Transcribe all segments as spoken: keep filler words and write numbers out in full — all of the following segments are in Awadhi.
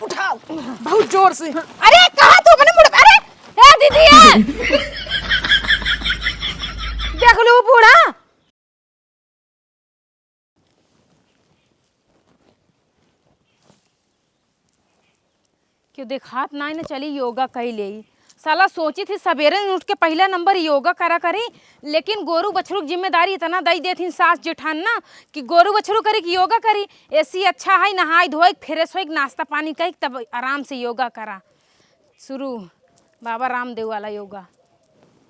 उठाओ, बहुत जोर से। अरे, कहाँ तू अपने मुड़, अरे, ए दीदी, ए! देख लू बूढ़ा। क्यों देखात नाई न, चली योगा कई लेई। साला सोची थी सबेरे उठ के पहिला नंबर योगा करा करी, लेकिन गोरू बछरू के जिम्मेदारी इतना दई देथिन सास जेठान ना कि गोरू बछरू करी कि योगा करी। एसी अच्छा है, नहाई धोई, फ्रेश होई, नाश्ता पानी कई, तब आराम से योगा करा। शुरू बाबा रामदेव वाला योगा।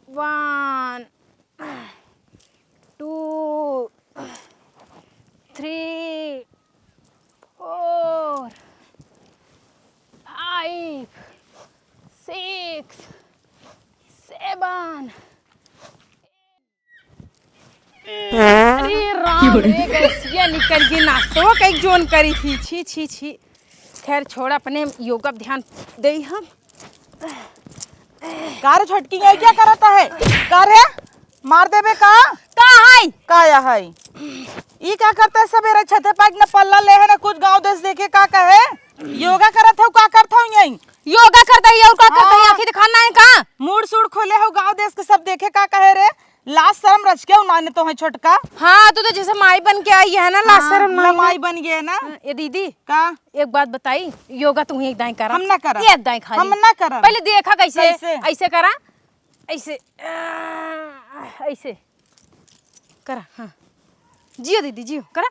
One, two, three, four, five, six, seven। अरे राम रे, गैसिया निकल गई, नाश्तो कई जोन करी थी। छी, छी, छी। खैर छोड़, अपने योगा पे ध्यान देई हम। का रे छोटकी, ये क्या करत है? का रे, मार देबे का? का है? का या है? ई का करत है सबेरे छते पाइक न पल्ला ले है न कुछ गाँव देश देखे का कहे? योगा करत हौ, का करत हौ यहीं? योगा करत है और का करत है? हाँ। आँखी दिखाना है का? मूड़ सूड़ खोले हौ गाँव देश के सब देखे का कहे रे? लाज शर्म रच के उन्होंने तो है छोटका। हाँ, तू तो जैसे माई बन के आई है ना, लाज हाँ, शर्म ना लमाई बन गए ना। हाँ, ये दीदी, का? एक बात बताई, योगा तू ही एक दाई करा। हम ना करब। ये एक दाई खाली। हम ना करब। पहले देखा कैसे, कैसे? ऐसे करा, ऐसे, आ, ऐसे करा, हाँ। जियो दीदी, जियो, करा।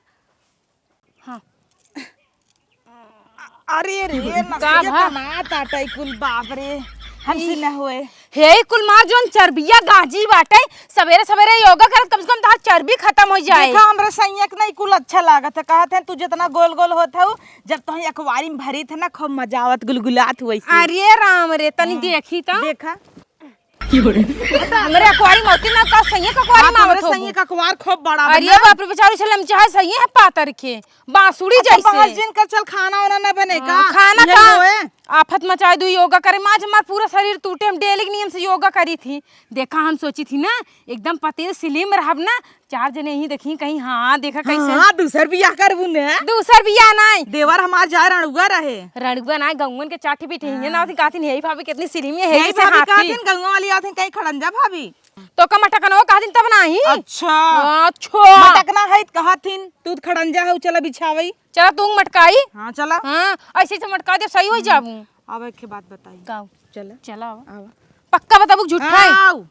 हाँ। अरे रे, का नसिया भा? कमात आटै कुल, बाप रे, हमसे ई न होए। हे, कुल मार जोन चर्बिया गाजी बाटै, सबेरे सबेरे योगा करत कम से कम तहार चर्बी खतम होइ जाए। देखा, हमरे सैया के नहीं कुल अच्छा लागत है, कहत है तू जितना गोल गोल होत हऊ, जब तोही अखबारी में भरी थे ना, खूब मजा आवत, गुलगुलात हुई से। अरे राम रे, तनी हाँ। देखी तो। देखा। हमरे अखबारी में होती ना, का सैया के अखबारी में आवत होबू। सैया के अखबार खूब बड़ा अरे बा ना। बाप रे, बेचारी से लमचा है, सैया है पातर के, बांसुरी अच्छा, जैसे। बहस जिन कर चल, खाना वाना ना बने हाँ, का? खाना इहे का? होए। आफत मचाए दू योगा करे, माज हमार पूरा शरीर टूटे, हम डेली के नियम से योगा करी थी। देखा, हम सोची थी ना, एकदम पतली slim रहब ना, चार जने ही देखी कहीं, हाँ, देखा कैसे। हाँ, दूसर बियाह करबू ने। दूसर बियाह नाई। देवर हमार जाए रणुआ रहे। रणुआ नाई, गौवन के चाठी पीठी हिंगे ना, हाँ। कहती नहीं, भाभी कितनी slim है, यही से भाभी हाथी। कहती, गौवा वाली आती, कहीं खड़ंजा भाभी। तो का मटकनो कहा दिन तब नाही। अच्छा। अच्छा। मटकना है त कहा थिन, तू त खड़ंजा हऊ, चला बिछावई। चला तू मटकाई। हाँ, चला। हाँ, ऐसे से मटका दे, सही हो जाबू। अब एक बात बताई। का? चला। चला आवा। आवा। पक्का बताबू, झूठा है? आऊ।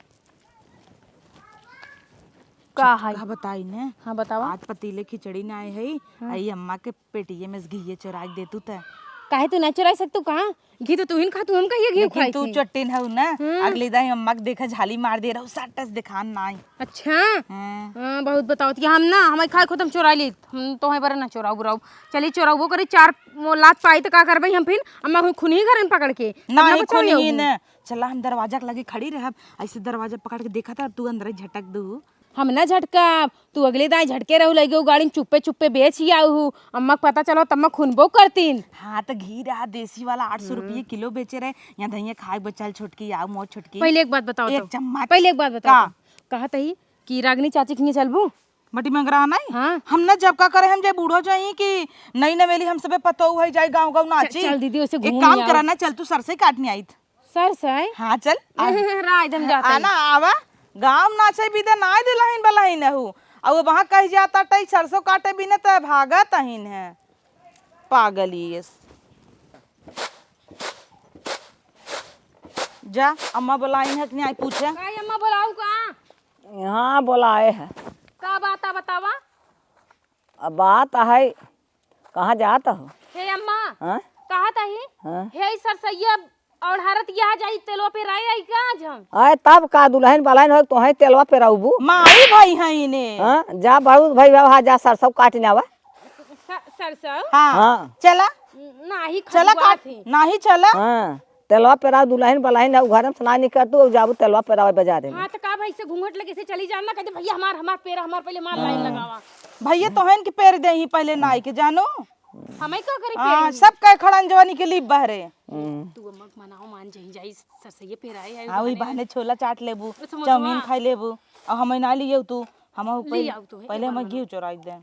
का है? का बताई ने? हाँ, बतावा। आज पतीले खिचड़ी ना आए है, हाँ। आई अम्मा के पेटिये में से घिये चोरा के दे तू त। काहे तू ना चुराई सकतू का? घी तो तू ही न खा, तू हम कहिए घी लेकिन खाई तू थी। चट्टिन हऊ ना, हम्म। अगले दाई अम्मा के देखा झाली मार दे रहू, सट्ट से देखान नाई। अच्छा? हाँ। हाँ, बहुत बताओ थी। हम ना, हमें खाए खुद हम चुरा ली, हम तो है बरे ना चुराऊ बुराऊ। चली चुराऊ वो करी, चार वो लात पाई तो का करबे हम फिर? अम्मा हुई खुनी घर में पकड़ के। ना, अपना ही बचाओ खुनी ये ही हूँ। ना। चला हम दरवाजा के लगे खड़ी रहब, ऐसे दरवाजा पकड़ के देखा था, तू अंदर ही झटक दू। हम ना झटकब, तू अगले दाई झटके रहू, लगे गाड़ी में चुप्पे चुप्पे बेच ही आऊ हूँ। अम्मा के पता चलो, तम्मा खुनबो करतीन। हाँ, तो घी रहा देसी वाला, आठ सौ रुपये हम्म। किलो बेचे रहे। यहाँ धनिया खाए बचल छोटकी, आऊ मोर छोटकी। पहले एक बात बताओ एक तो। चम्मच। पहले एक बात बताओ का? तो। कहत ही कि रागनी चाची के हियाँ चलबू? मटी मंगरा नहीं? हाँ। हम ना जब का करे, हम जे बूढ़ो जाई कि नई नवेली हम सबे पतोहू है, जाई गाँव गाँव नाची। चल दीदी, ओसे एक घूम काम आओ। करा ना, चल तू सरसई काटने आइत। सरसई? हाँ, चल, आ। राय दम जाता है। आना, आवा। गाँव नाचे बिदे नाय दुलहिन बलहिन हऊ। अउ वहाँ कहि जाता टई सरसों काटे बिने त भागत अहिन है। पागल ये। जा, अम्मा बोलाइन है कि नहीं, आई पूछे। काई अम्मा बोलाऊ का? हाँ, बोलाए है। का बात है बतावा? अब बात है, कहाँ जात हो? हे अम्मा, हाँ? कहत ही, हाँ? हे सरसैया और हरत यहाँ जाई, तेलवा पेराए आई का आज हम? आए तब का दुलहिन बलहिन हो, तोहे तेलवा पेराउबू? माई भाई हैं इन्हें। हाँ, जा बाबू भाई, हाँ, जा सरसों काट ने आवा। स-, सरसों? हाँ। हाँ। चला। नाही चला खजुआत काट, ही। नाही चला। हाँ। तेलवा पेराव दुलहिन बलहिन है, उ घर में से ना निकल तू, जाबू तेलवा पेरावे बाजारे में। हाँ, तो का भाई से घूंघट लगे से चली जाना, कहते, "भैया हमार, हमार पेरा, हमार पहले हमार लाइन हाँ। लगावा।" भैया तोहन के पेर दे ही पहले नाई के, जानो? हमें का करी हाँ, पेर में? सब कहे खड़न जवानी के लीप बहरे। हम्म। तू अम्मा के मनाओ, मान जाई, जाई, सरसैया पेराए है हाँ, वही बहाने। बहाने छोला चाट लेबू, समोसवा। चाउमीन खाई लेबू, और हमें ना लियो तू, हम ले पहले, आओ तू, पहले हमें घी चोराई दे।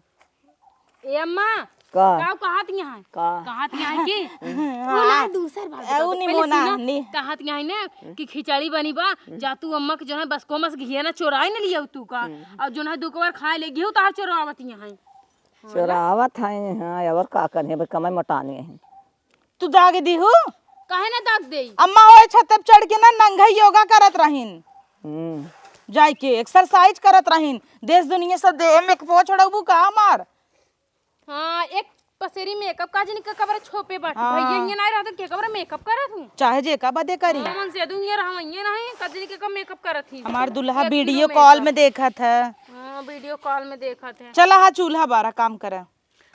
ए अम्मा, का? का कहत यहाँ है? का? कहत यहाँ है कि उ ना दूसर बात ए, उ बताओ। पहले निमोना, सुनो, नि- कहत यहाँ है ना कि खिचड़ी बनी बा, जा तू अम्मा के जो है बस कोमस घिया ना चोराए न लिया तू का, और जो है दो बार खाए ले गेहूं तार चोरावत यहाँ है। चोरावत है, हाँ, और का करे, भाई कमाई मोटानी है। तू दाग दिहू? काहे ना दाग देई? अम्मा ओए छत पे चढ़ के ना नंगई योगा करत रहिन। हम्म। जाई के एक्सरसाइज करत रहिन। देश दुनिया सब देह में पोछ उड़ाबू का हमार? हाँ, एक पसेरी मेकअप का जनी के कबर छोपे बाटे। हाँ। भैया ये नहीं रहत के कबर मेकअप करत हूँ। चाहे जे का बदे करी। हाँ, मन से दुनिया रहा ये नहीं, का जनी के कब मेकअप करत ही। हमार दुल्हा एक किलो वीडियो कॉल मेकअप। में देखत है। हाँ, वीडियो कॉल में देखत है। चला हा चूल्हा बारा काम करे।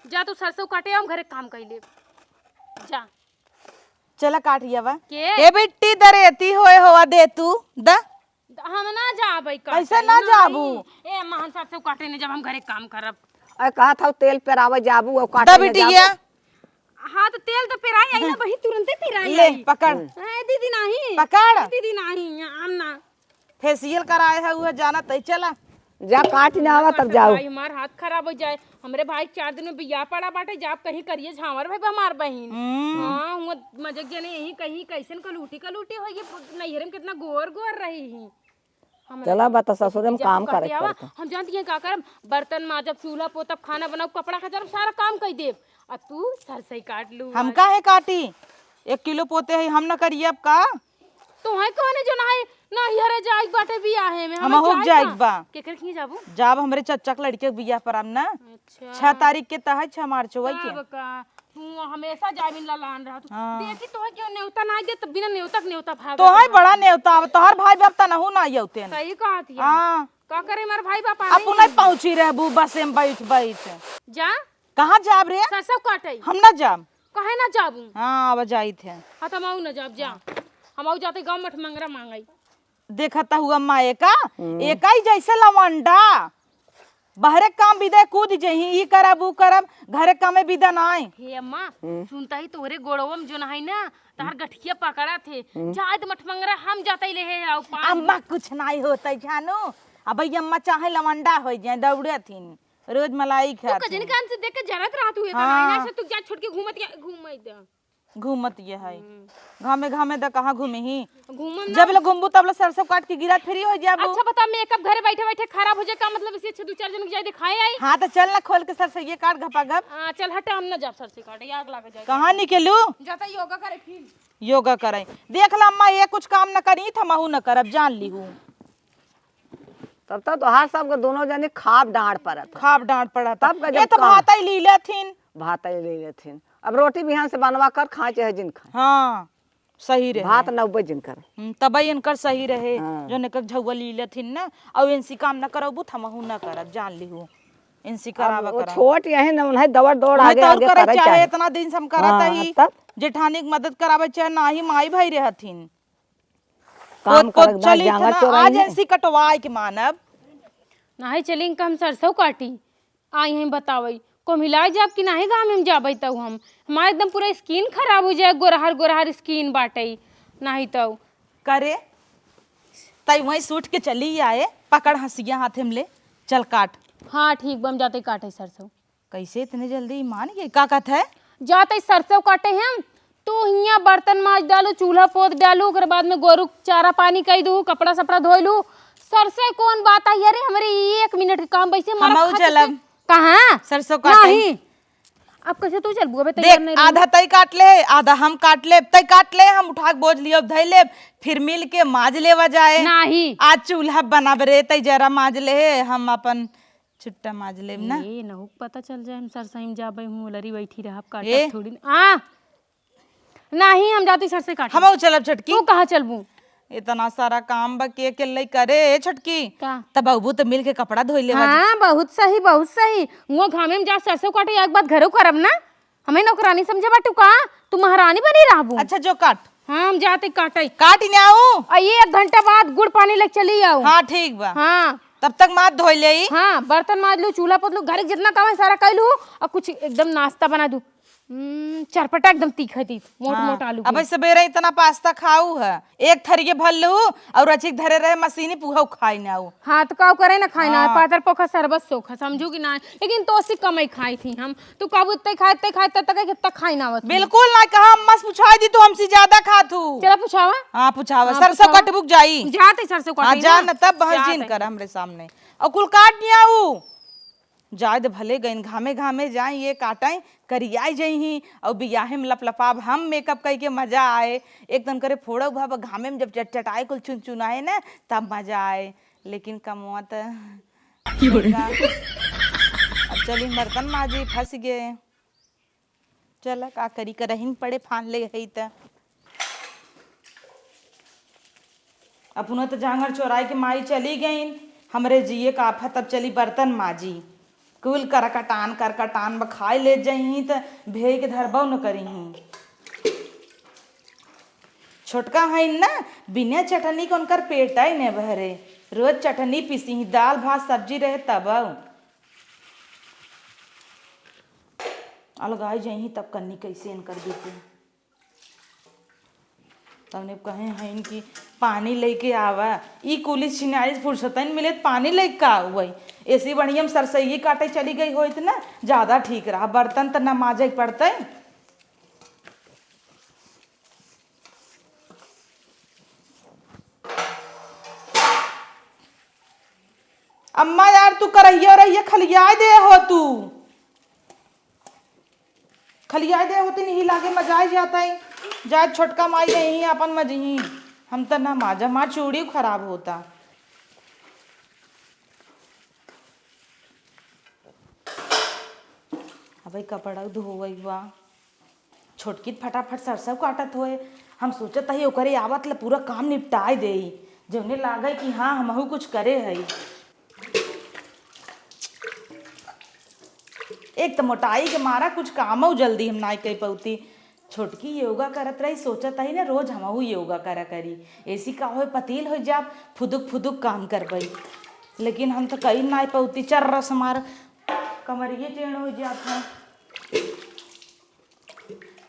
जा तू सरसों काटे, हम घरे काम कर लेब। जा। चला काट लिया बा। के? ए बिट्टी दरेती होए होवा दे तू, द। हम ना जाबै काटे, कैसे ना नहीं। जाबू? ए अम्मा, हम सरसों काटे नहीं जब हम घरे काम करब। अरे कहा था तेल पेरावे जाबू और द काटे न बिटिया। जाबू। हाँ तो तेल तो पेराई आई ना, वही तुरंते पेराई ले, आई। पकड़। ए दीदी नहीं। पकड़। ए दीदी नहीं, हम ना। फेशियल कराए है उहे जाना तई चला। जा काट ना आवा तब जाओ। भाई, हमार हाथ खराब हो जाए। हमरे भाई के चार दिन में बियाह पड़ा बाटे, जाब कहीं करिए झांवर भाई हमार बहिन। हम्म। हाँ, हुआ मजे के जने यही कहीं कैसन कलूटी कलूटी होई, नैहरे में कितना गोर गोर रही ही। हमरा चला बता ससुरे में जब काम करे के आवा, पड़ता। हम जानती हैं का करब, बर्तन माजब, चूल्हा पोतब, खाना बनाऊ, कपड़ा खजरब, सारा काम कर देब। आ तू सरसई काट लू हम आज। काहे काटी? एक किलो पोते है, हम न करिए अब का? तोहे कहने जो ना है, नैहरे जाइक बाटे बियाहे में, हम हमें हुक जाइक जाइक बा। बा। केकर खियाँ जाबू? जाब हमरे चच्चा के लड़के के बियाह पर आब ना। अच्छा। छह तारीख के तहत छह मार्च होई के। तब का? तू हमेशा जाबिन ललान रहा तू। हाँ। देखी तोहे क्यों नेवता ना दे, तब बिना नेवता के नेवता भागत तोहे रहा। बड़ा नेवता आवे, तोहर भाई बाप तनहु ना अउते न। सही कहत हिया। हाँ। का करे हमार भाई बाप आवे अब ही उन्हें नहीं। पहुँची रहबू बसे में बैठ बैठ। जा। कहाँ जाब रे? सरसों काटे। हम ना जाब। काहे ना जाबू? हाँ, अब जाइत है। हाँ, तो हम आऊ ना जाब, जा। हम आऊ जाते गाँव मठ मंगरा मांगई। देखत हुआ अम्मा एका, हम्म। एका ही जैसे लवंडा। बहरे काम बिदे कूद जही, ई करब, ऊ करब, घरे कामे बिदा नाय। हे अम्मा, हम्म। सुनता ही तोहरे गोड़वा में जोन है ना, तहार गठिया पकड़त है। हम्म। जाए तो मठ मंगरा हम जाते ले है, आऊ पान। अम्मा कुछ नाय होता है जानू। अब ई अम्मा चाहे लवंडा हो जाए, दौड़े थिन। रोज मलाई तू खात कजनी हूँ। कान से देख के जरत रहत हुए, हाँ। तो से तू जा छोड़ के घूमत या, घूमत दे। घूमत ये है। हम्म। घामे घामे द कहाँ घूमे ही? घूमम ना। जब ले घूमबू तब ले सरसों काट के गिरा फ्री हो जाबू। अच्छा बता, मेकअप घरे बैठे बैठे खराब हो जाए का? मतलब इससे अच्छा दो चार जन के जाए दिखाए आई। हाँ तो चल ना खोल के सरसों ये काट घपा घप। हाँ, चल हट, हम ना जाब सरसों काटे, आग लागे जाए। कहाँ निकलू? जाता योगा करे फिर। योगा करे। देख ला अम्मा, ये कुछ काम न करी, थमहू न करब, जान ली हूँ। तब तो तोहार सबके दोनों जने खाब डांट पड़त है। खाब डांट पड़त है। तब का ये जब तो का? भातई लीले थिन। भातई लीले थिन। अब रोटी बिहान से बनवा कर खाए चाहे जिन खाए। हाँ, सही रहे। भात नौ बजे जिन कर। हम्म, तबई इनकर सही रहे, हाँ। जो इनकर झउआ लीले थिन ना, और इनसी काम ना करबू, थमहू ना करब, जान लिहू। इनसी अब करावा वो करा। छोट यही ना, उन्हें दौड़ दौड़ उन्हें आगे तो और आगे करे करे चाहे, चाहे। इतना दिन से हम करत हाँ, ही, तब? जेठानी के मदद करावे चाहे, ना ही माई भाई रहथिन। काम पोत, पोत करक ना चली जांगर इतना, चोराई आज में। ऐसी कटवाई के मानब। नाहीं चली, इनका हम सरसों काटी। आई हैं बतावई, को मिलाई जाब कि नाहीं गाँव में जाबई तऊ हम। हमार एकदम पूरा skin खराब हो जाए, गोरहर गोरहर skin बाटई, नाहीं तऊ। करे, तई वहीं सूट के चली आए, पकड़ हंसिया हाथे में ले, चल काट। हाँ ठीक बा, हम जाते काटे सरसों। कैसे इतने जल्दी मान गई? का कहत है? जाते सरसों काटे हम, तू हियां बर्तन माज डालू, चूल्हा पोत डालू, ओकर बाद में गोरू चारा पानी कई दू, कपड़ा सपड़ा धोई लू। सरसों कौन बात आई? अरे हमरे एक मिनट के काम, वैसे मारा हमहू खाते चलब। से कहाँ? सरसों काटे। नहीं, अब कैसे तू चलबू? अबे तैयार देख, नहीं रहू। आधा तई काट ले, आधा हम काट लेब, तई काट ले, हम उठा के बोझ लियो, धई लेब, फिर मिल के माज लेवा जाए। नहीं। आज चूल्हा बनाब रे, तई जरा माज ले, हम अपन छुट्टा माज लेब ना। ए, नहुक पता चल जाए, हम सरसई में जाबे हूँ, लरी बैठी रहब, काटब ए। थोड़ी न-, आ! नाही, हम जाती सरसई काटे। हमहू चलब छोटकी। तू कहाँ चलबू? इतना सारा काम बा, के अकेले करे, ए छोटकी? का? तब बहू तो मिल के कपड़ा धोई लेबा जी। हाँ, बहुत सही, बहुत सही। मुँह घामे में जा सरसों काटे, एक बात घरो करब ना। हमें नौकरानी समझे बाटू का? तू महारानी बनी रहबू। अच्छा, जो काट। हाँ, हम जाते काटे। काट ही ना आऊ। आ, ये एक घंटा बाद गुड़ पानी लेके चली आऊ। हाँ, ठीक बा। हाँ। तब तक माथ धोई लेई। हाँ, बर्तन माज लू, चूल्हा पोत लू, घर के जितना काम है सारा कर लू, और कुछ एकदम नाश्ता बना दू। हम्म, चरपटा एकदम तीखा तीख, मोट हाँ, मोट आलू अब के। सबेरे इतना पास्ता खाऊ है, एक थरिये भर लू और रचिक धरे रहे मशीनी पुहौ खाई ना ऊ। हाँ, तो काऊ करे ना खाई ना, हाँ। पातर पोखा शरबत सोखा, समझू कि ना? लेकिन तो सी कम ही खाई थी हम, तो कब उत्ते खाए, उत्ते खाए, तब तक कितना खाई ना आवत थी। बिल्कुल ना कहा, अम्मा से पूछा दी तो हमसे ज्यादा खा तू। चला पूछावा। हाँ, पूछावा, हाँ, सरसों पूछावा। कटबुक जाई। जाते सरसों हाँ, काटे जा ना। न तब बहस जाते। जिन कर हमरे सामने। और कुल काट लिया ऊ। जाए दे, भले गइन घामे घामे जाए, ये काटाई, करियाई जइहीं, और बियाहे में लपलपाब हम, मेकअप कई के मजा आए। एकदम करे फोड़ा उभा बा, घामे में जब चटचटाए कुल चुनचुनाए ना, तब मजा आए। लेकिन कमवा त अब चली बर्तन माजी, फंस गए। चला, का करी, करहिन पड़े, फान ले हई त। अपनो त जांगर चोराई के माई चली गईन, हमरे जिए का आफत, अब चली बर्तन माजी। कुल करकटान, करकटान बा, खाए ले जइहीं त भेई के धरबौ न करिहीं। छोटका हईन ना, बिना चटनी के उनकर पेट ही न भरे। रोज चटनी पीसी, दाल भात सब्जी रहे तब। अलगाई जइहीं तब कन्नी कैसे इनकर बीते। तउने कहे हईन कि पानी लेके आवा, ई कुली छिनारी से फुर्सत ही न मिले त पानी लेके का हुई। ऐसी बढ़िया हम सरसैये काटे चली गई होइत ना, ज्यादा ठीक रहा, बर्तन त न माजे पड़ते। अम्मा यार, तू करहिया उरहिया खलियाए दे हो तू। खलियाए दे होती नहीं लागे, मजा आ जाता है। जा छोटका माई यहीं अपन मजही। हम त ना माजा, मार चूड़ी खराब होता। अबे कपड़ा धोवई बा। छोटकी त फटाफट सरसों काटत होए। हम सोचत हई ओकरे आवत ले पूरा काम निपटाए देई। जौने लागे कि हाँ, हमहू कुछ करे हई। एक त मोटाई के मारा कुछ कामो जल्दी हम नाई कई पौती। छोटकी योगा करत रही, सोचत हई ना रोज हमहू योगा करा करी। ऐसी का होए, पतील हो जाब, फुदुक फुदुक काम करबई। लेकिन हम त कई नाई पौती, चर्रस मार कमरिये टेढ़ हो जात है।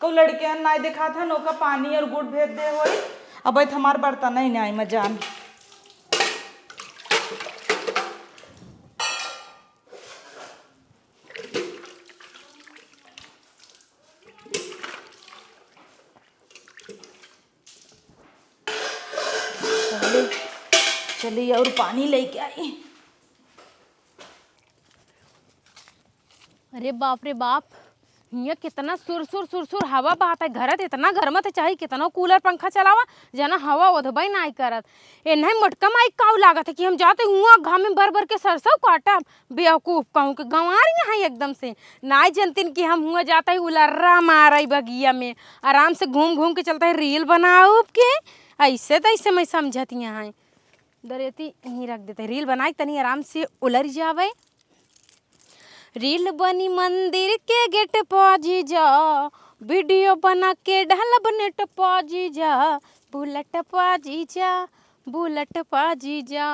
कउ लड़कियन नाई देखात हन, ओका पानी और गुड़ भेज दे होई। अब त हमार बर्तन ही नाई मजान। चली, चली और पानी लेके आई। अरे बाप रे बाप, हियाँ कितना सुरसुर सुरसुर हवा बहत है। घरे त इतना गरमत है, चाहे कितनो कूलर पंखा चलावा, जना हवा ओधबे नाई करत। एन्हे मोटका माई काऊ लागत है कि हम जाते हुआँ घाम में भर भर के सरसों काटब। बेवकूफ कहूँ के गंवार यहाँ एकदम से। नाई जनतिन कि हम हुआँ जाते ही उलर्रा मारे बगिया में, आराम से घूम घूम के चलते ही रील बनाउब के, ऐसे तैसे मैं समझत यहाँ है। दरेती यहीं रख देते, रील बनाए तनी आराम से उलर जावे। रील बनी मंदिर के गेट पा जीजा, वीडियो बना के डालब नेट पा जीजा, बुलेट पा जीजा, बुलेट पा जीजा,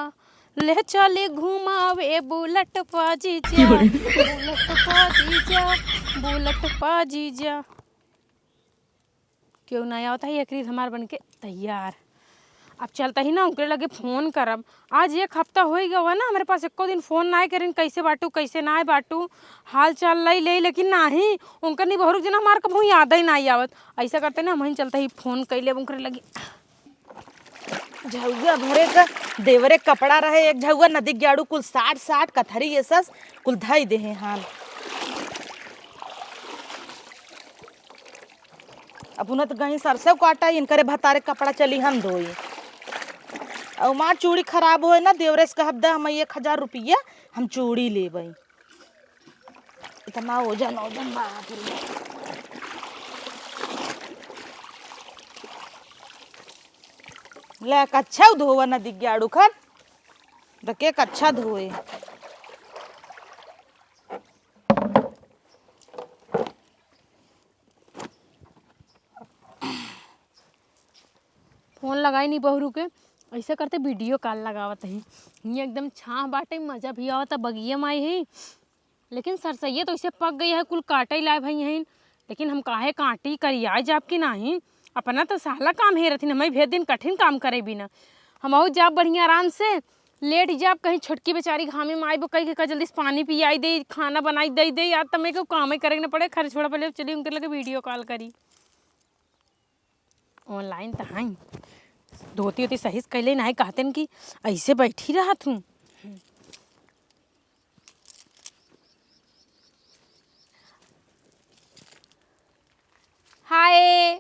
ले चली घुमावे बुलेट पा जीजा, बुलेट पा जीजा, बुलेट पा जीजा। केहू ना आवत है, एक रील हमार बन के तैयार। अब चलता ही ना उनके लगे फोन करब। आज एक हफ्ता होई गवा ना, हमरे पास एको दिन फोन नाय करिन, कैसे बाटू, कैसे नाय बाटू, हाल चाल लई ले, लेकिन नाही, उनकर निबहरुक जना हमार कबहू याद ही नाय आवत। ऐसा करते ना, हम ही चलता ही फोन कई लेब उनकरे लगे। झउआ भरे का देवरे कपड़ा रहे, एक झउआ नदी ग्याड़ू कुल साट साट कथरी ये सस कुल धई देहे हाल। अब उन्हें तो गई सरसों काटा, इनकरे भतारे कपड़ा चली हम धोई। और मार चूड़ी खराब होए ना, देवरे से कहब द हम एक हजार रुपया, हम चूड़ी लेबई। इतना ओजन, ओजन बा आखिर में। ले, कच्छा धोवा ना दिग्याड़ू खर। देखे, कच्छा धोए। फोन लगाई नी बहरू के, ऐसे करते वीडियो कॉल लगावत ही। ये एकदम छाह बाटे, मजा भी आवता, बगिया में आई ही। लेकिन सरसैया तो ऐसे पक गई है, कुल काटे लाए भाई यहीं। लेकिन हम काहे काटी, करिया जाब कि नाही? अपना तो साला काम हेरत हिन, हमही भेज दिन कठिन काम करे बिना। हमहू जाब बढ़िया आराम से, लेट जाब, कहीं छोटकी बेचारी घामे में आई, वो कही के का जल्दी से पानी पियाई दे, खाना बनाई दे दे, यार तमे को कामे करे के न पड़े। खैर छोड़ा, पहले चली उनके लगे video call करी। Online त हई, धोती ओती सही से कैले नाही, कहतेन कि ऐसे बैठी रहत हूँ। हाय,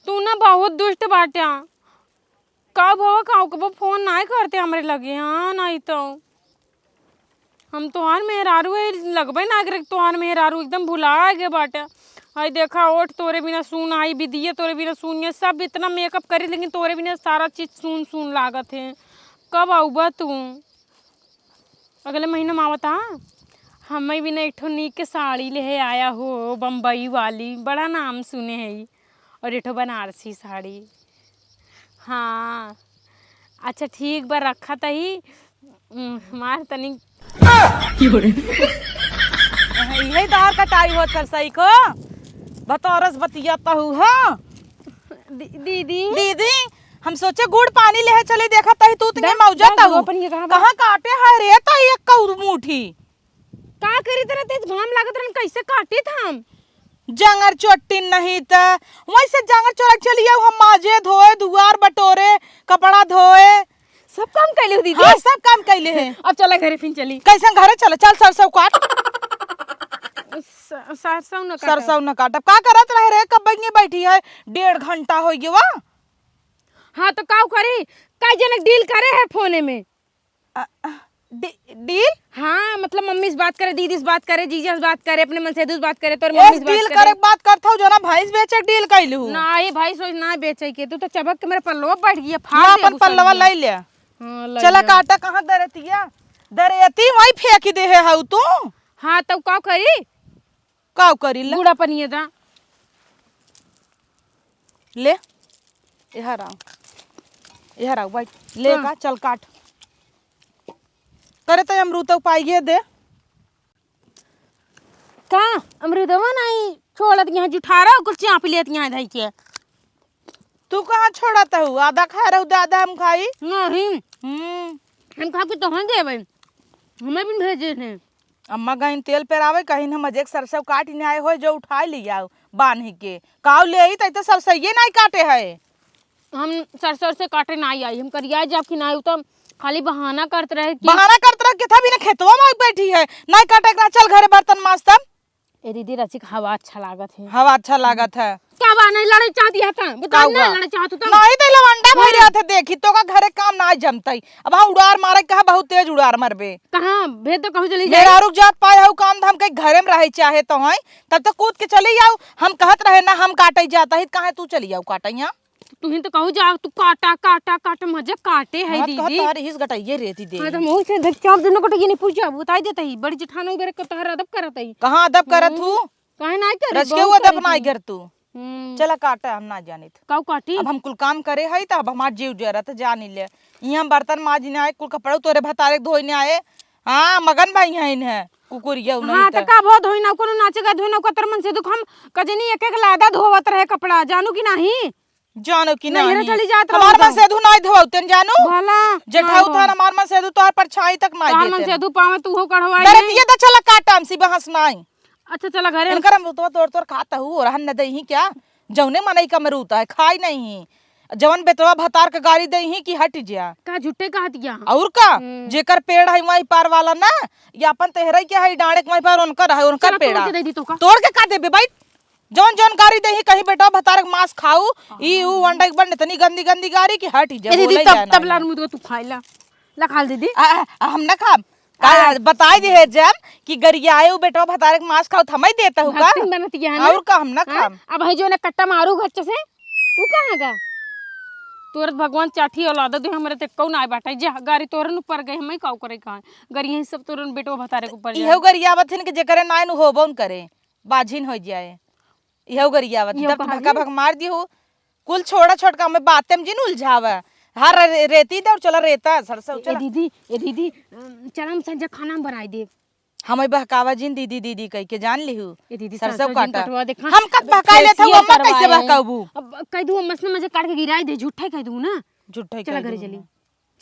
तू ना बहुत दुष्ट बाट्या। कब हो, कब, कबो फोन नाही करते हमरे लगे, हाँ, नाही तो। हम तोहार मेहरारू है, लगबे ना करे, तोहार मेहरारू एकदम भुला गए बाटे। हाय देखा, ओठ तोरे बिना सून आई, बिदिया तोरे बिना सून, ये सब इतना makeup करी, लेकिन तोरे बिना सारा चीज सून सून लागत है। कब आउबा तू? अगले महीना में आवता। हमें भी ना एक ठो नीक के साड़ी लेहे आया हो, बम्बई वाली, बड़ा नाम सुने है ई। और एक ठो बनारसी साड़ी। हाँ, अच्छा ठीक बा, रखा तही। उम, हमार तनी इहे दार कटाई हो सरसई को। बतौरस बतिया तहु हो। दी-, दीदी। दीदी, हम सोचे गुड़ पानी लेहे चले, देखा तही तू तिंगे दा-, मौजा दा-, तहु। अपन ये कहाँ बा? कहाँ काटे है रे तही एक कौर मुठी? का करी, तेरा तेज घाम लागत रहन, कैसे काटी था हम? जंगर चोट्टी नहीं त, वैसे जंगर चोरा चली आऊ हम माजे धोए, दुआर बटोरे, कपड़ा धोए। सब काम कैले हो दीदी? हाँ, सब काम कैले है। अब चला घरे फिर चली। कैसन घरे चला? चल सरसों काट। स-, सरसों न काटब। सरसों न काटब। का करत रहे रे? कब बइये बैठी है? डेढ़ घंटा हो गया वा। हाँ, तो का करी? का जनक deal करे है फोने में? अ, अ, डी-, deal? हाँ, मतलब मम्मी से बात करे, दीदी से बात करे, जीजा से बात करे, अपने मनसेधु से बात करे, तोर ए, मम्मी से बात deal करे। करे के बात करत हऊ, जना भैंस बेचे के deal कैलू। नाही, भैंस वैस ना बेचे के, तू तो चबक के मेरे पल्लवा बैठ गई है, फाड़ ना, दे अपन पल्लवा ले ले। हाँ, ले चला ले। काटा, कहाँ दरेतिया? दरेती वहीं फेंक दे है हऊ तू। हाँ, तब का करी? काव करी ला? गुड़ा पनिया दा। ले, इहर आओ। इहर आओ, बैठ। ले हाँ। का, चल काट। करे तो अमरूद पाइए दे। का? अमरूदवा नाही छोड़त यहाँ जुठारा, कुल चाप लेत यहाँ धई के। तू कहाँ छोड़त हऊ? आधा खाए रहू, आधा हम खाई। नहीं। हम्म। हम खा के तोहन देबै। हमें भी भेजे हैं। अम्मा गईन तेल पेरावे, कहिन हम अजेक सरसों काट ने आए होए, जो उठाए ले आओ बान्ही के। काव ले आई, तई तो सरसइये नाई काटे है। हम सरसों से काटे नाई आई, हम करिया जाब कि नाई, उ तो खाली बहाना करत रहे कि बहाना करत रहे, किथा भी ना खेतवा में बैठी है, नाई काटे के ना, चल घरे बर्तन माज तब। ए दीदी, रचिक हवा अच्छा लागत है। हवा अच्छा लागत है। का बा, नहीं लड़े चाहती है का? बता का ना, हुआ? लड़े चाहत हो तो। नहीं तो लवंडा भई हाँ। रहत है, देखी तो का घरे काम ना जमतई। अब हाँ उड़ार मारे, कहा बहुत तेज उड़ार मरबे। कहाँ भेज तो कहूँ चली जाए। मेहरारू जात पाए हऊ काम धाम के घरे में रहे चाहे तो हैं, तब तो कूद के चली जाऊ। हम कहत रहे ना हम काटे जाता ही, कहाँ तू चली जाऊ काटे यहाँ? तू ही तो कहू जा, तू काटा, काटा, काटा, मजे काटे है हाँ, तो दीदी। तोहरे हिस गटाइए रहती दे। हाँ, तो हम ओइसे देख चाप दुनो गटाइए नहीं पूछा, बताई देता ही, बड़ी जेठान हो बेरे को तोहर अदब करत ही। कहाँ अदब करत हम्म। हूँ? काहे ना करे, रच के बहुत वो अदब करे ना तू। कर तू। हम्म। चला काटा, हम ना जानित। काऊ काटी? अब हम कुल काम करे हई, त अब हमार जीव जरत, जानी ले। इहाँ बर्तन माजिने आए, कुल कपड़ा तोरे भतारे धोइने आए। हाँ, मगन भाई हैं इन्हें, कुकुरिया उ हाँ, नहीं त त। का भो धोइना, कोनो नाचे गा धोइना, कतर मन से दुख हम कजनी एक एक लादा धोवत रहे कपड़ा, जानू कि नाही? जानो कि नैहरे नाही? चली जात हमार रहू तो। मनसेधु नाही धोवतेन जानू। भला, जेठाऊ हाँ। थान हमार मनसेधु तोहर परछाई तक नाही तोहर देतेन। मनसेधु पावे तू हो कढ़वाई दरतिया नहीं। द चला काटा हमसी बहस नाही। अच्छा चला घरे। इनकर हम रुतवा तोड़ तोड़ खाता हूँ और हन न दही क्या? जौने मनई का मरूता है, खाई नहीं। जवन बेटवा भतार के गारी दही कि हट जा। का झूठे कहत गया? और का? हम्म। जेकर पेड़ है वहीं पार वाला ना, ये अपन तेहरे के है डांड़े के वहीं पार उनकर है, उनकर चला तोड़ पेड़ा। के दे दी तो का? तोड़ के का देबे भाई? जौन जौन गारी देही कहीं बेटा भतार के मांस खाऊ, ई ऊ अंडा के बन इतनी गंदी गंदी गारी कि हट जा, ए दीदी, बोले तब, जाए ना तब ना। लाल मुदवा तू खाइला। ला खा ले दीदी। आ, आ, हम ना खाब। का आ। बताई दे है जब कि गरियाए ऊ बेटवा भतार के मांस खाऊ, त हमई देता हूँ का? भक्तिन बनत ये है ना? और का हम ना हाँ? खाब। अब है जो ना कट्टा मारू घर से, ऊ कहाँ गा? तोरत भगवान चाठी औलाद दे हमरे ते कौन आए बाटे, जा गारी तोरन ऊपर गए, हमई काऊ करे कहाँ? गरी यही सब तोरन बेटवा भतारे के ऊपर इहो जाए। गरियावत हिन कि जेकरे नाइन होबो न करे। बाझिन होइ जाए। इहउ गरियावत, इहउ तब तो कहा भका गई। भक मार दिहु। कुल छोड़ा छोटका में बातें में जिन उलझावा। हर रे-, रेती दे और चला रेता, सरसों ए, ए चला। दीदी, ए दीदी, अम, चला हम संझा खाना हम बनाई देब। हमें बहकावा जिन दीदी, दीदी कह के, जान लिहू। ए दीदी, सरसों सरसों जिन काटा। कटवा दे, खा-, हम कब अब बहकाई लेत हऊ, facial अम्मा कैसे करवाए। बहकाबू? अब कह दू, अम्मा से मजे काट के गिराई दे, झूठे कह दू ना। झूठे चला कह घरे दू। चली।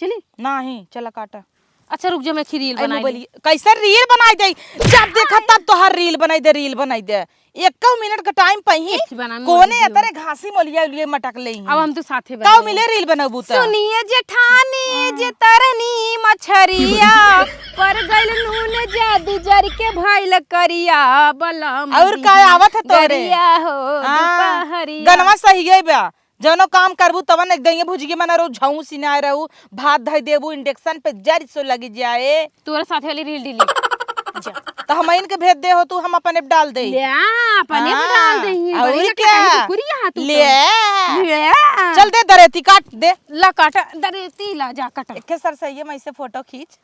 चली? नाही, चला काटा। अच्छा रुक जा, मैं खी reel आई बनाई मोबाइल, ली। कैसे reel बनाई दे? जब देखा तब तोहार reel बनाई दे, reel बनाई दे। एको मिनट का time पही। एक बनाई कोने मोबाइल एतरे घासी मोलिया उलिया मटक ले ही। अब हम तो साथे काऊ बनाई। मिले reel बनबू त? सुनिए जेठानी, हाँ। जे तरनी मछरिया, पर गइल नून जादू जर के भइल करिया, बलम और का आवत है तोरे? गरिया हो हाँ, दुपहरिया। गनवा सही है बा। जौनो काम करबू तवन एकदम ये भुजिए मना रहो, झौंसी ना रहू, भात धई देबू, induction पे जरि सो लगी जाए। तोरे साथे वाली reel delete। जा। त हम इनके भेज दे हो तू, हम अपने पे डाल दे। ले आ, अपने पे हाँ, डाल दे, और बढ़िया क्या? कटाई के कुरिया हाथ ले। ले आ। चल दे दरेती काट दे। ला काटा, दरेती ला जा काटा। एके सरसैये में से photo खींच।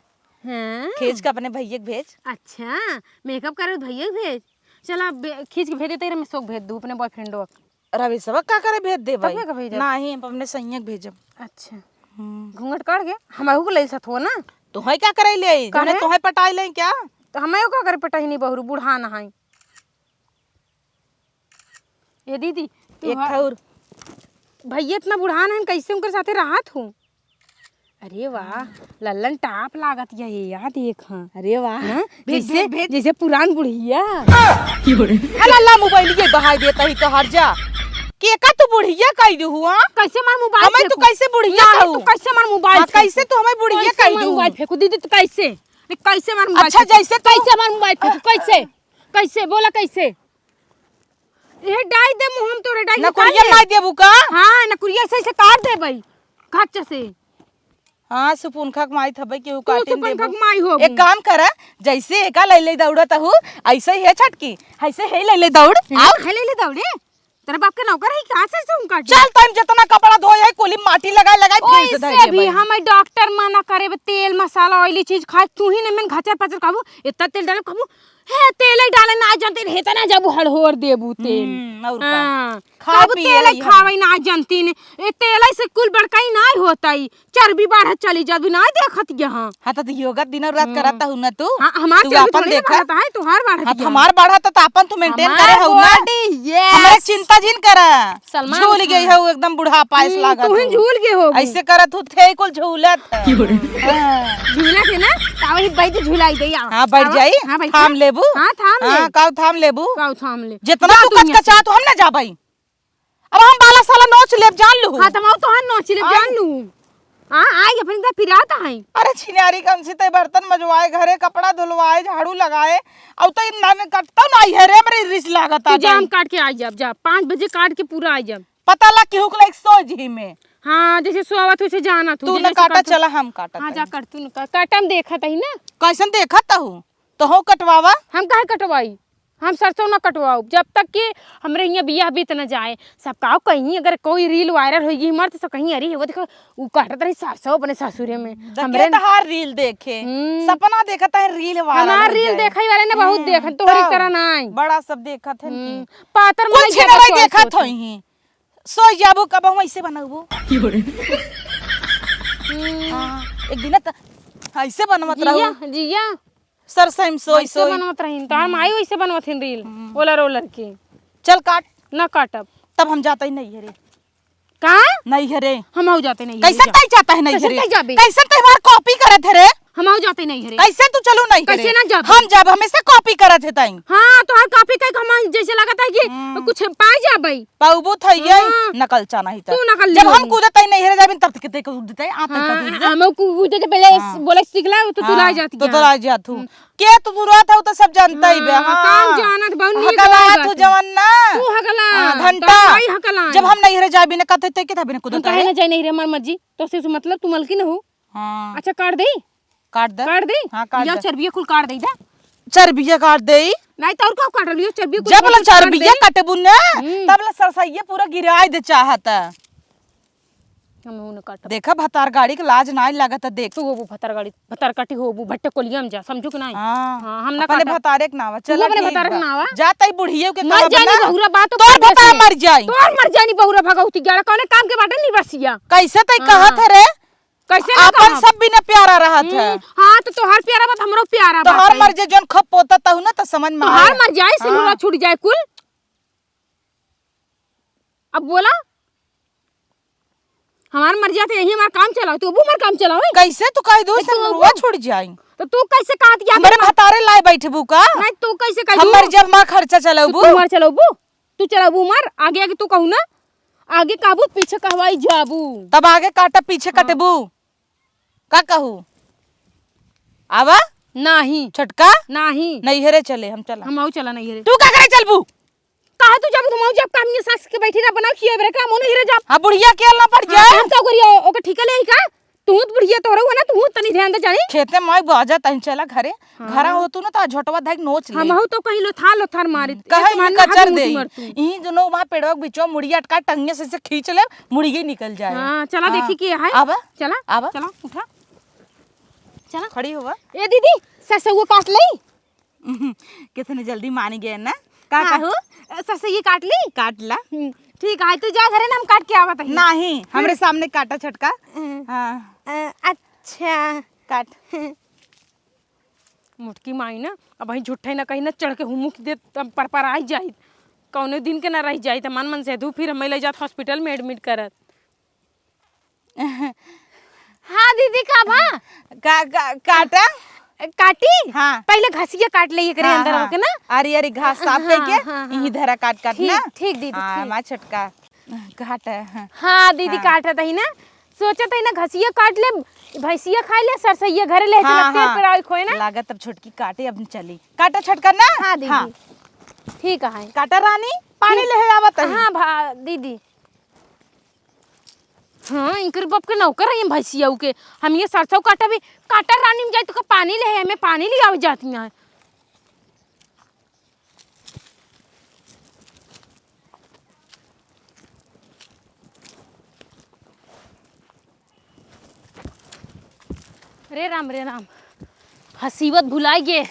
हाँ। खींच के अपने भैया के भेज। अच्छा, makeup करे भैया के भेज। चला बे-, खींच के भेज देते, मैं सोक भेज दू अपने boyfriend को। रविशवा का करे भेज दे भाई? तब का भेजब? नाही, हम अपने सैया के भेजब। अच्छा। हम्म। घूंघट काट के हमहू को ले साथ हो ना। तोहे का करे ले आई? काहे? जौने तोहे पटाई ले क्या? तो हमें का करे पटाई नहीं बहुरू, बूढ़ा ना है। ए दीदी, तू एक हा-, ठौर। भैया इतना बूढ़ा ना है, कैसे उनके साथे रहत हूँ? अरे वाह, लल्लन top लागत या ये, या देख, हाँ। अरे वाह। हाँ? भेज, जैसे, भेज, भेज। जैसे पुरान बुढ़िया। हला ला मोबाइल ये बहाई देता ही तो हर जा। के का तू बुढ़िया कह दू हुआ? कैसे मार मोबाइल हमें तू फेंकू? कैसे बुढ़िया नहीं, कहू? तू कैसे मार मोबाइल हाँ, फेंकू? कैसे तू हमें बुढ़िया कैसे कह मार दू? मोबाइल फेंकू? दीदी, तू कैसे? अरे, कैसे मार मोबाइल अच्छा, फेंकू? जैसे तू कैसे मार मोबाइल फेंकू? कैसे? कैसे? बोला कैसे? ये डाई दे मुँह हम तोरे डाई नकुरिया निकाल ले। मार देबू का? हाँ, नकुरिया से, से काट दे भाई। खच्च से। हाँ, सुपुनखा के माई थबे केहू तू काटिन सुपुनखा देबू। के माई होबू। एक काम कर, जैसे एका ले ले दौड़त हूँ, ऐसे ही है छटकी, ऐसे ही ले ले दौड़। हाँ, आओ। है ले ले दौड़े। तेरे बाप के नौकर है, कहाँ से तुम काटे? चल, तम जितना कपड़ा धोए है, कुली माटी लगाए लगाए फेंक दे ओइसे भी भाई। हमें डॉक्टर मना करे, तेल मसाला oily चीज खाए, तू ही नहीं मन घचर पचर खाबू, इतना तेल डाले खाबू, हे, तेल ही डाले ना जानती, हेतना जब हड़होर देबू तेल। हम्म, और का? हाँ। खा कब पिए तेल ही ही हम। खावे ना जानती ने। ए, तेल से कुल बड़काई ना होता ही। चर्बी बढ़त चली जाबी ना देखत यहाँ। हाँ, तो योगा दिन और रात हम्म। करत हूँ ना तू। हाँ, हमार तू चर्बी अपन थोड़ी ना देखा। बढ़त है, तोहार बढ़त हाँ, तो यहाँ। हमार बढ़त तो अपन तू maintain हमार करे हऊ ना। Body, yes। हमारे चिंता जिन करा। सलमान झूल गई खान। हऊ एकदम बुढ़ापा ऐस हम्म, लागत तू ही हऊ। झूल गए हो। ऐसे करत हूँ थे कुल झूलत। हाँ। झूला थे ना, तावही बैठ झुलाई दे आओ। हाँ, बैठ आओ। जाई। हाँ, बैठ थाम जा। लेबू। हाँ, थाम ले। हाँ, काऊ थाम लेबू। काऊ थाम ले। जितना जा तू तू यहाँ से। कचकचा तू हम ना जाबई। अब हम बाला साला नोच लेब जान लू। हाँ, तो हम तोहार नोच लेब आई। जान लू। हाँ, आई अपन का फिरात है। अरे छिनारी कम सी ते बर्तन मजवाए, घरे कपड़ा धुलवाए, झाड़ू लगाए, अब तो इन नामे कटता नहीं है रे, मेरी रिस लागत तू आ जाम जाई। काट के आ जाब, जा, पाँच बजे काट के पूरा आ जाब। पता ला केहू के लाइक सो जी में। हाँ, जैसे सोवत हो, वैसे जानत हो, तू जैसे ना काटा, काटत हो। चला हम काटत हाँ, जा हई। काट, तू ना काट, काटा हम देखत हई ना। कैसन देखत हऊ? तो हो कटवावा। हम काहे कटवाई? हम सरसों ना कटवाऊ, जब तक कि हमरे हियाँ बियाह बीत न जाए। सब काव कहीं अगर कोई reel viral होई गई हमार, तो सब कहीं, "अरे, वो देखो, उ काटत रही सरसों अपने ससुरे में।" देखे हमरे तहार reel देखे, हम्म। सपना देखत है reel viral हमार हो reel जाए। देखई वाले ना बहुत हम्म, देखत, तोहरी तब तरह ना आई। बड़ा सब देखत है हम्म, कि पातर कुल मनई छिनरा ज्यादा देखत choice होत है। होई। सोई जाबू, कब हम ऐसे बनबू? हम्म। हाँ, एक दिन त ऐसे बनवत रहू। जिया, जिया। सरसोई में सोई, ऐसे सोई। बनवत रहीन, तोहार माई वैसे बनवत हिन reel, हम्म। ओलर, ओलर के। चल काट। ना काटब। तब हम जाते ही नहीं है रे। का? नहीं है रे। हम आऊ जाते नहीं है कैसे रे, जा। तय जाता है नहीं कैसे है रे? तय जाबे? कैसे तय हमार copy करत है रे? हम आऊ जाते नहीं है रे। कैसे तू चलू नहीं है रे? कैसे ना जाबे? हम जाब, हमेशा copy करत है तई। हाँ, तोहार copy कई हम जैसे लगत है कि हम्म। कुछ पाए जाबे। पाउबो थई है, हाँ। नकल चाना ही त। तू नकल जब हम लियो। कूदत ही नहीं है रे, जाबिन तब तक ते कूदत है, आप तक हाँ, कूदत है। हम कूदे के पहले हाँ। बोले सीख ला, तो तू हाँ, ला जाती तो है। तो ला जात हूँ। हम्म। के तू तुरत है, वो तो सब जानता ही बे। हाँ, हाँ। काम जानत बा, नीक हकला बात तू है। जवन ना। तू हकला। हाँ, घंटा। तो भाई हकला। जब हम नहीं रे जाबी ना, कते ते के तबे ना हम कूदत काहे है। ना जाई नहीं रे, हमार मर्जी। तो से मतलब तू मलकिन हो। हाँ। अच्छा, काट दे। काट दे। काट दे। हाँ, काट या दे। चर्बिया कुल काट दे दा। चर्बिया काट दे। नहीं तो और का काट लियो, चर्बिया कुल जब ला काट दे। चर्बिया काटबू ना, हम्म। तब ला सरसैया पूरा गिराए दे चाहता। हम हूं न काटब। देखा, भतार गाड़ी के लाज नाई लागत, देख। तू होबू भतार गाड़ी, भतार काटी होबू, भट्टे कोलिया में जा, समझू कि नाई? हाँ। हाँ, हम ना अपने काटब। भतारे के नावा, तू चला अपने ठीक भतारे के बा। नावा। जा तई बुढ़ियो के मर कहब जानी ना। बहुरा बात तोर ओकरे भतार से। मर जाई। तोर मर जानी बहुरा भगौती ग्यारह, कौने काम के बाटे निबसिया? कैसे तई हाँ। कहत है रे? कैसे ना आपन कहब? सब बिना प्यारा रहत है। हम्म, हाँ, तो तोहार प्यारा बात हमरो प्यारा तोहार बात है। मर्जी जौन खप पोता तहु ना तो समझ में तोहार आए। मर्जी आई, सिनुरा हाँ। छूट जाए कुल। अब बोला, हमार मर्जी तो यही हमार काम चलाओ, तू अबू हमार काम चलाओ, ए? कैसे तू कह दू तो तू सिनुरवा अबू? छूट जाई? तो तू कैसे कहत कि हमरे आखिर भतारे लाए बैठबू का? नहीं, तू कैसे कह हम दू? मर जब माँ खर्चा तो चलाबू? तू हमार चलाबू? तू चलाबू हमार? आगे आगे तू कहू ना, आगे कहबू पीछे कहवाई जाबू। तब आगे काटा पीछे हाँ। कटबू? का कहू? आवा? नाही। छोटका? नाही। नैहरे चले, हम चला। हम आऊ चला नैहरे। तू का करे चलबू? काहे तू जब तुम जब काम ये सास के बैठी रह बनाओ खिया बरे काम नहीं रे जब। हाँ, बुढ़िया के ना पड़ हाँ, जाए। हम तो करियो ओके ठीक ले का? तू तो बुढ़िया तो रहू ना, तू तनी ध्यान दे जानी। खेते में बाजा तनी चला घरे। हाँ। घरा हो तू ना तो झोटवा धक नोच ले। हम हऊ तो कहीं लोथार लोथार मारी। कहे ये कचर दे। ई जो नो वहाँ पेड़वा के बीचवा मुड़िया अटका टंगे से, से खींच ले, मुड़िया निकल जाए। हाँ, चला हाँ। देखी के है। आवा? चला, आवा? चला, उठा। चला। खड़ी होवा। ए दीदी, सरसों काट ले। कितने जल्दी मान गए ना। का हाँ। कहू? अ, सरसों काट ली? काट ला। हम्म, ठीक है, तू जा घरे ना, हम काट के आवत हई। नहीं, हमरे हम्म। सामने काटा छोटका। हम्म। हाँ। अ, अच्छा। काट। मोटकी माई ना, अब वहीं झूठे ना कहीं ना चढ़ के हुमुक दे, तब पर पर आई जाई। कौने दिन के ना रह जाई, त मन मन से धू फिर हमें ले जात hospital में admit करत। हाँ दीदी, का भा? का, का, काटा? काटी? हाँ। पहले घसिया काट ले एकरे हाँ, अंदर हाँ। होके ना। अरे, अरे, घास साफ हाँ, करके हाँ, हाँ। यही धरा काट, काट ठीक, ना। ठीक दीदी, हाँ, ठीक। हमार छोटका काटा, हाँ। हाँ दीदी, हाँ। काटत ही ना। सोचत ही ना, घसिया काट ले, भैंसिया खाई ले, सरसैया घरे ले हाँ, चलत, तेल हाँ। पेराई खोए ना। लागत अब छोटकी काटे, अब चली। काटा छोटका ना? हाँ दीदी। हाँ। ठीक है। काटा रानी, पानी ठीक। ले आवत ही। हाँ भा-, दीदी। हाँ, इनकर बाप के नौकर है भैंसिया के। हम ये सरसों काटा भी, काटा रानी में जाए तो का पानी ले है, हमें पानी ले आवे जाती हैं। रे राम, रे राम, हसीवत भुलाई गे,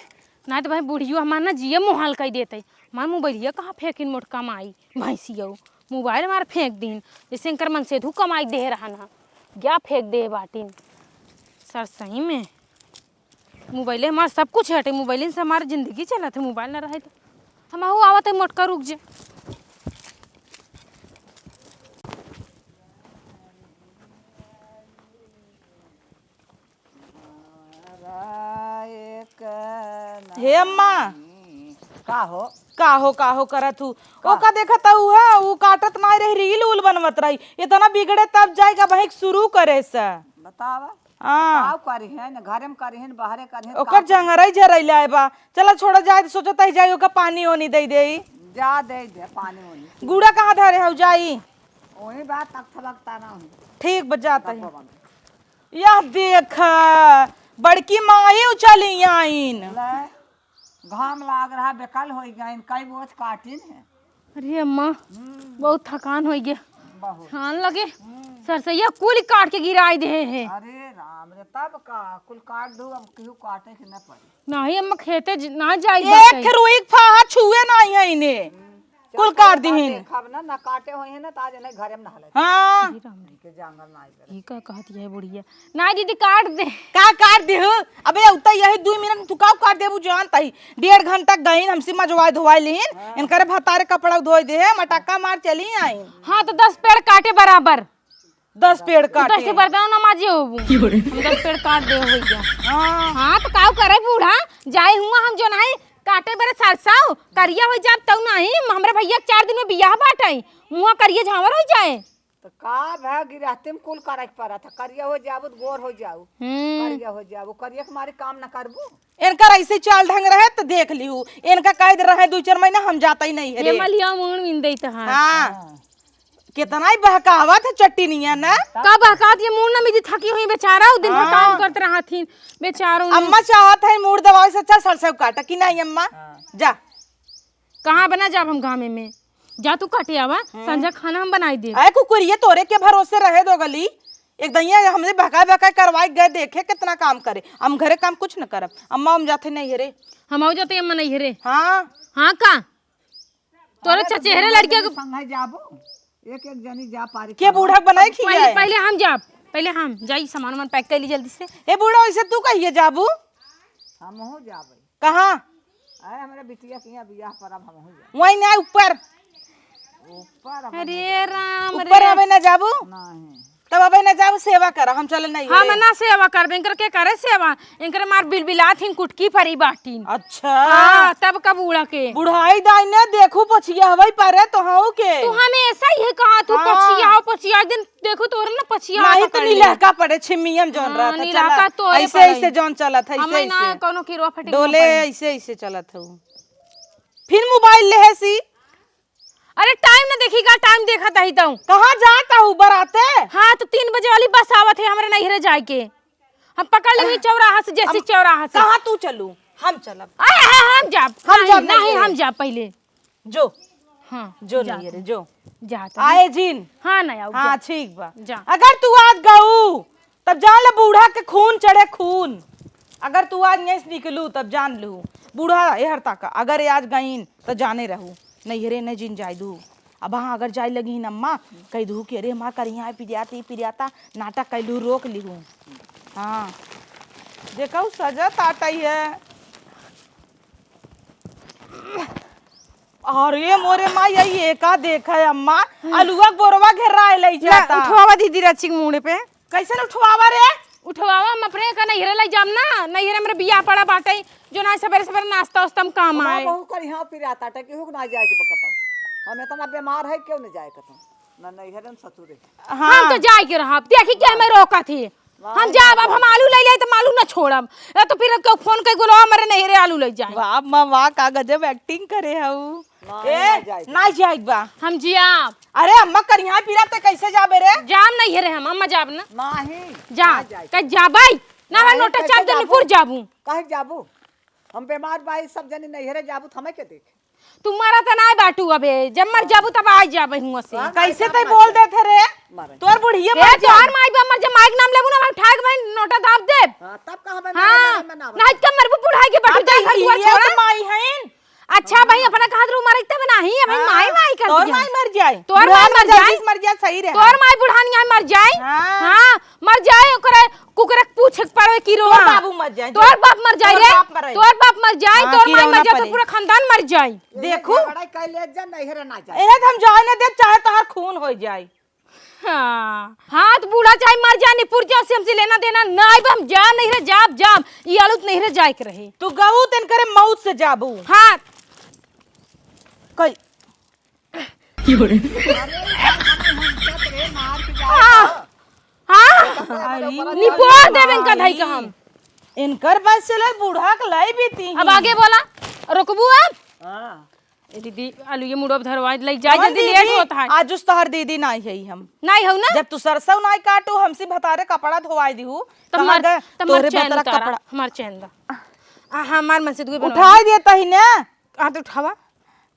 ना तो भाई बुढ़ियो हमार ना जिए मोहाल कई देते। हमार मोबाइलिया कहाँ फेंकिन मोटका माई, भैंसियो मोबाइल हमार फेंक दीन, जैसे इनकर मन से धू कमाई दे रहा ना, क्या फेंक दे बाटिन। सर सही में मोबाइले हमार सब कुछ हटे, मोबाइले से हमार जिंदगी चलत है, मोबाइल ना रहे तो। हम आहू आवत है मोटका, रुक जे। हे अम्मा। का हो? का हो, का हो करत हू? का? ओका देखत हू है, ऊ काटत नाई रही, reel उल बनवत रही। इतना बिगड़े तब जाएगा बहिक शुरू करे से। बतावा। हाँ। काव करिहन, घरे में करिहन, बाहरे करिहन, ओकर काव करिहन? जंगरई झरई लाए बा। चला छोड़ा जाए, सोचत ही जाए, ओका पानी ओनी दे देई। जा दे दे पानी ओनी। गुड़ा कहाँ धरे हऊ, जाई? ओही बा, तख्त बख्ता ना हो। ठीक बा, जात ही। तब बंद। यह देख, बड़की माई उचली आइन। ले, घाम लाग रहा, बेकल होई गइन, कई बोझ काटिन है। अरे अम्मा, हम्म। बहुत थकान होई गया। बहुत। छान लगे, हम्म। सरसैया कुल काट के गिराई दे है। अरे राम रे, तब का, कुल काट दू, अब केहू काटे के न पड़ी। नहीं अम्मा, खेते ज-, ना जाई एक बाटे। रुई के फाहा छुए नहीं है इन्हें। हम्म। कुल काट दिहिन। देखब ना, ना काटे होई है ना, त आज नहीं घरे में नहले। हाँ। अरे राम रे। के जांगर ना आई करे। ई का कहत है बुढ़िया? ना दीदी, काट दे। का काट देहू? अबे उतना यही दुई मिनट में तू का काट देबू, जानत ही। डेढ़ घंटा गईन, हमसे मजवाए धोवाए लीन। हाँ। इनकरे भतारे कपड़ा धोए दे, मटाका मार चली आईन। हाँ, तो दस पेड़ काटे बराबर। दस पेड़ काटे। दस पेड़ बर्तन ना माजे होबू। हम दस पेड़ काट दे हो गया। हाँ। हाँ, तो काव करे बूढ़ा? जाए हुआ हम जो नहीं काटे बरे सरसों, करिया हो जाब तऊ नहीं। हमरे भैया के चार दिन में बियाह बाटे, मुँह करिया झांवर हो जाए। तो का भा गिरहती में कुल करे के पड़ा था, करिया हो जाबू तो गोर हो जाऊ। हम्म। करिया हो जाबू, करिया के मारे काम ना करबू। इनकर ऐसे चाल ढंग रहे तो देख लिहू, इनका कह दे रहे दो चार महीना हम जाता ही नहीं है ये रे। मलिया मूड़ मिन देत है। हाँ। हाँ। कितना ही बहकावत है चट्टी निया ना। का बहकावत ये मूड़ ना मिजी थकी हुई बेचारा, उ दिन भर हाँ। काम करत रहथिन बेचारो ने। अम्मा चाहत है मूड़ दबावे से अच्छा सरसों काटा कि नहीं अम्मा? हाँ। जा। कहाँ बना जाब हम घामे में? जा तू काटे आवा, हम्म। संझा खाना हम बनाई देब। अरे कुकुरिया तोरे के भरोसे रहे दो गली, एक दइया हमसे बहकाए बहकाए करवाए गए, देखे कितना काम करे। हम घरे काम कुछ न करब। अम्मा हम जाते नहीं है रे। हम आऊ जाते अम्मा नहीं है रे। हाँ। हाँ का? तोरे अरे तो चचेहरे दोनों लड़के जनी के संगे जाबो, एक एक जनी जा पारी के खावा। बूढ़ा बनाए पहले, खियाए। पहले हम जाब। पहिले हम जाई, सामान वामान pack कर ली जल्दी से। ए बूढ़ा, वैसे तू कहिए जाबू? हमहू जाबे। कहाँ? अरे, हमरे बिटिया के यहाँ बियाह पर अब हमहू जाबे। वहीं ना, ऊपर। ऊपर अब अरे नहीं जाबे। राम ऊपर रे। अबे ना जाबू? नहीं। तब अबे ना जाबू, सेवा करा, हम चले नहीं हम रे। ना सेवा करबे, इनकर के करे सेवा? इनकर मार बिलबिलात हिन कुटकी फरी बाटिन। अच्छा। हाँ, तब का बूढ़ा के। बुढ़ाई दाई ने देखू पछिया हवाई पारे तो हऊ के। तू हमेशा ये कहा तू हाँ। पछियाओ, पछियाओ, एक दिन देखो तोरे ना पछियाओ नहीं तो पकड़ ले। नीलहका पड़े छिमियम जौन हाँ, रहत है, नीलहका चला। तोरे ऐसे पड़े। ऐसे जौन चलत है, ऐसे हमें ना ऐसे। कौनो किरवा फटिक डोले पड़े। ऐसे ऐसे चलत है। फिर मोबाइल ले है सी। अरे टाइम ना देखी का, टाइम देखत ही तऊ। कहाँ जात हऊ बराते? हाँ, तो तीन बजे वाली बस आवत है हमरे नैहरे जाए के। हम पकड़ लेंगे चौराहा से, जैसे हम चौराहा से। कहाँ तू चलू? हम चलब। अरे हाँ, हम जाब। हम नहीं, जाब नहीं, नैहरे। हम जाब पहिले। जो। हाँ, जो जा नैहरे, तू। जो। जा तू। आए जिन। हाँ, नहीं आऊ, हाँ, जा। ठीक बा। जा। अगर तू आज गऊ, तब जान ले बूढ़ा के खून चढ़े खून। अगर तू आज नहीं से निकलू, तब जान लू। बूढ़ा एहर ताका, अगर ये आज गईन, त जाने रहू। नैहरे नहीं जिन जाए दू। अब हाँ, अगर जाए लगी न अम्मा, कह दू कि अरे हमार करिया पिरियाती, पिरियाता, नाटक कैलू, रोक लिहू। हाँ। देखऊ सजा ताटई है। अरे मोरे माई, ये का देख है अम्मा? अलुआ के बोरवा घेराए लई ना, जाता। उठवावा दीदी रचिक मुड़े पे। कैसे न उठवावा रे? उठवावा, हम अपने का नैहरे लई जाम ना, नैहरे हमरे बियाह पड़ा बाटे, जो ना सबेरे सबेरे नाश्ता उस्ता में काम हमार आए। बहू करी हाँ पिराता टे, केहू के ना जाए के बकता। हम इतना बीमार है, क्यों नहीं जाए कता? ना नैहरे न ससुरे। हाँ। हम तो जाए के रहब, देखी के हमें रोकत ही। हम जाब, अब हम आलू ले ले त आलू न छोड़ब। ए तो फिर केहू फोन कइ बोलावा, हमरे नैहरे आलू ले जाए। वाह अम्मा वाह, का गजब acting करे हऊ। ना, ए, ना जाए। ना जाए बा। हम जियाब। अरे अम्मा करिया पिराते कैसे जाबे रे? जाब नैहरे हम, अम्मा जाब ना। नहीं, जा, ना जाए। कह जाबै। ना, ना, नहीं, नोटा कैसे चाप दे जाबू? निपुर जाबू। कहे जाबू? हम बीमार बाई, सब जने नैहरे जाबू, त हमें के देखे? तू मरत नाय बाटू अबे, जब मर जाबू तब आ जाबे हुआं से। हाँ, कैसे तै बोल देत है रे? मरे। तोर बुढ़िया ए, मर जाए। तोहार माई बा मर जा, माई के नाम लेबू ना, हम ठाक भाई नोटा दाब देब। हाँ, तब कहाँ बे हाँ, मरे, मरे, मरे, मरे। नहीं त मरबू बुढ़ाई के बाटू, अब जाई हम तुआ ये छोड़ा। तो माई हईन। अच्छा भाई, अपना कहत रहू मरे तब नाही, अब हाँ, माई, माई कर तोर दिया। माई मर जाए। तोर बुढ़ान माई मर जाए। जल्दी से मर जाए, सही रहे। तोर माई बुढ़ानी आई मर जाए। हाँ। हाँ, मर जाए, ओकरे कुकरे के पूछे के पड़े कि रोआ। तोर बाबू मर जाए, तोर जो। बाप मर जाए तोर रे। बाप मरे। तोर बाप मर जाए, हाँ, तोर कि माई रोना मर जाए, तोर पड़े। पूरा खानदान मर जाए। देखू। लड़ाई कर ले जा, नैहरे ना जाए। एहे त हम जाए ना देब, चाहे तोहार खून हो जाए। हाँ। हाँ, त बूढ़ा चाहे मर जाए, निपुर जाओ, से हमसे लेना देना नाई बा, हम जाब नैहरे, जाब, जाब। ई आलू त नैहरे जाए के रहे। तू गऊ तेन करे मौत से जाबू। हाँ। कई। हाँ, हाँ। अरे, निपोर देबे इनका धई का हम। इनकर बस चलल, बूढ़ा के लाई बीती अब ही। आगे बोला, रोकबू अब? हाँ। ए दीदी, आलू ये मुड़ो धरवा लई जाए, कवन जल्दी लेट दीदी? होत है। आज उस तोहर दीदी नाई है हम। नाई हऊ ना? जब तू सरसों नाई काटू, हमसे भतारे कपड़ा धोवाई दिहू, तब कहाँ हमार, गए? तब हमार तोहरे चैन भतारा उतारा, कपड़ा। हमार चैन दा। आ, हमार मन से दुए बनवा। उठाई देता ही ना। आ, तो उठावा।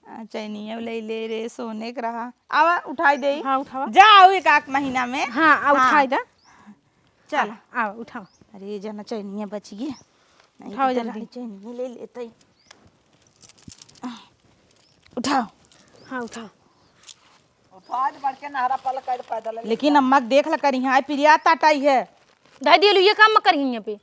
आ, चैनिया ले ले रे, सोने के रहा। आवा, उठाई दे। हाँ, उठावा। जा, आऊ एक आध महीना में। हाँ, आ, हाँ। उठाई दा। चल। आ, आ, उठावा। अरे, जना चैनिया बच गई। नहीं उठाओ तो जल्दी। रानी चैनिया ले लेते। उठाओ। हाँ, उठाओ। उठाओ, आज बढ़ के नहरा पल कर पैदल ले लेकिन जा। अम्मा के देख ल करिहाँ, पिरिया ताटाई है। धई दिए, ये काम मत करिहाँ यहाँ पे।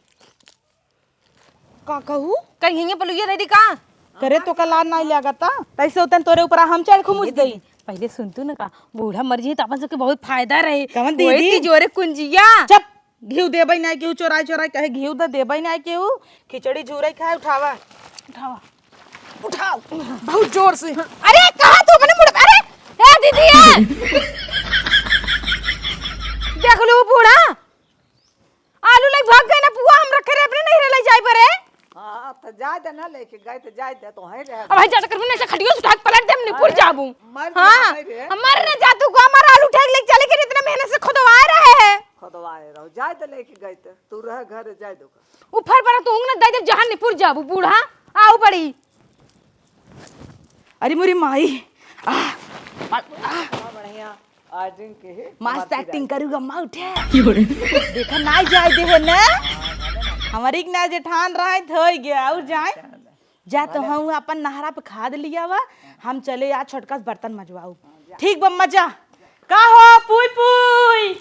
का कहू? कहीं हिंगे पलुइया दे दी का? करे तो का लाज नाई लागता? तैसे होतन तोरे ऊपर हम चढ़ खुमुच ए दीदी, दई। पहिले सुन तू ना का, बूढ़ा मर जी त अपन सबके बहुत फायदा रहे। कवन ओए दीदी? तिजोरे कुंजिया। चुप, घीव देबै नाई केहू, चोराई चोराई कहे घीव द देबै नाई केहू, खिचड़ी झूरे खाए, उठावा। उठावा। उठाओ, बहुत जोर से। अरे कहा तू अपने मुड़, अरे, ए दीदी ए। देख लू बूढ़ा, आलू लई भाग गए ना पुआ, हम रखे रहे अपने नैहरे लई जाए परे। हाँ, तो जाए दे ना, लेके गए तो जाए दे, तो वहीं रह अब भाई ज्यादा करबू ना, ऐसे खटियो से उठा के पलट दे, हम निपुर अरे, जाबू। मर हाँ, गया भाई रे। हम मर ना जा तू को, हमारा आलू उठा के लेके चले के इतना मेहनत से खुदवाए रहे हैं। खुदवाए रहो, जाए दे लेके गए तो, तू रह घर जाए दो। ऊपर पर तू ना दे दे, जहाँ निपुर जाबू बूढ़ा, आऊ बड़ी। अरे मोरी माई, आ, आ, आ। बढ़िया। आज दिन के है, मस्त हमार acting करू, अम्मा उठे। देखा, ना जाए दे है ना। हमारी के ना जेठान रहे, तो हो गया, और जाए। जा तो हम अपन नहरा पे खाद लिया हुआ, हम चले आज छोटका से बर्तन मजवाऊ। ठीक बा, मजा। का हो, पुई पुई?